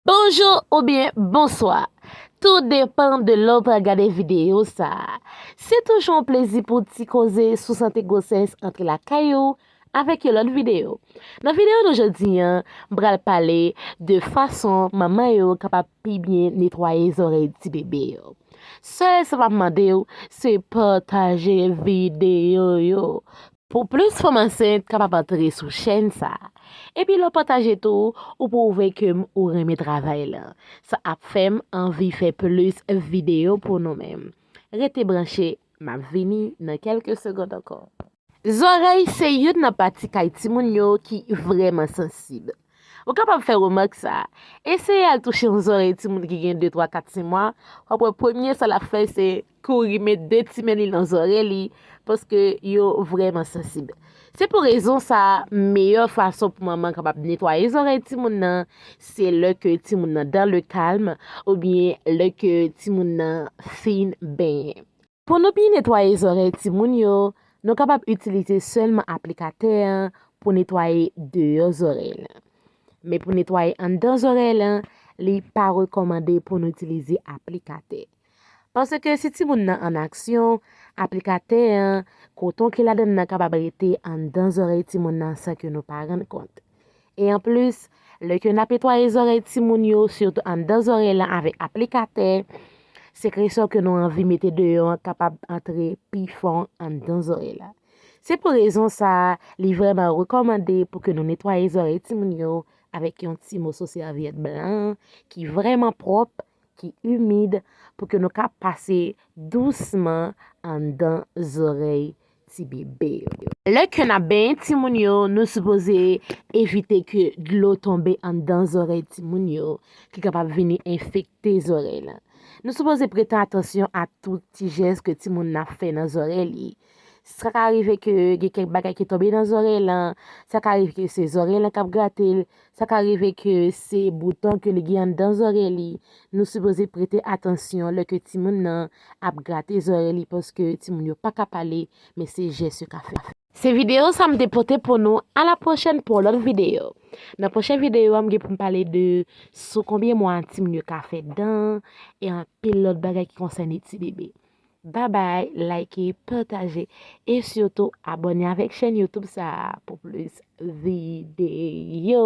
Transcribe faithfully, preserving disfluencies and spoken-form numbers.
Bonjou oubyen bonswa. Tou depann de lè w pral gade videyo sa a. Se toujou yon plezi pou ti koze sou sante gwosès antre lakay ou avèk yon lòt videyo. Nan videyo nou jodi a, m pral pale de fason manman yo kapab pi byen netwaye zòrèy ti bebe yo. Sèl sa m ap mande w, se pataje videyo yo. Pou plis fanm ansent kapab antre sou chèn sa a. Epi lè w pataje tou, ou pwouve ke m ou renmen travay lan. Sa ap fè m anvi fè plis videyo pou nou menm. Rete branche, m ap vini nan kèlke segonn ankò. Zòrèy se youn nan pati kay timoun yo ki vrèman sansib. Ou kapab fè remak sa a. Eseye al touche yon zòrèy timoun ki gen de, twa, kat, senk mwa, w ap wè premye sa l ap fè se kouri met de ti men li nan zòrèy li, paske yo vrèman sansib. Se pou rezon sa a, meyè fason pou manman kapab netwaye zòrèy timoun nan, se lè ke timoun nan dans le calme, oubyen lè ke timoun nan fin benyen. Pou nou byen netwaye zòrèy timoun yo, nou kapab itilize sèlman aplikatè an pou netwaye deyò zòrèy lan. Men pou netwaye anndan zòrèy lan, li pa rekòmande pou nou itilize aplikatè. Paske si timoun nan an aksyon, aplikatè an, koton ki ladan l nan kapab rete anndan zòrèy timoun nan san ke nou pa rann kont. E anplis, lè ke n ap netwaye zòrèy timoun yo, sitou anndan zòrèy lan avèk aplikatè, sekresyon ke nou anvi mete deyò an kapab antre pi fon anndan zòrèy la. Se pou rezon sa a, li vrèman rekòmande pou ke nou netwaye zòrèy timoun yo avèk yon ti moso sèvyèt blan ki vrèman pwòp, ki imid, pou ke nou ka pase dousman anndan zòrèy ti bebe yo. Lè ke n ap benyen timoun yo, nou sipoze evite ke dlo tonbe anndan zòrèy timoun yo, ki kapab vini enfekte zòrèy lan. Nou sipoze prete atansyon a tout ti jès ke timoun nan ap fè nan zòrèy li. Sa ka rive ke gen kèk bagay ki tonbe nan zòrèy lan, sa ka rive ke se zòrèy lan k ap grate l, sa ka rive ke se bouton ke li gen anndan zòrèy li. Nou sipoze prete atansyon lè ke timoun nan ap grate zòrèy li, paske timoun yo pa ka pale, men se jès yo ka fè. Se videyo sa m te pote pou nou. A la pwochèn pou yon lòt videyo. Nan pwochen videyo a, m gen pou m pale de sou konbyen mwa timoun yo ka fè dan, e anpil lòt bagay ki konsène ti bebe. Babay, like, pataje, e sitou abòne avèk chèn YouTube sa a pou plis videyo.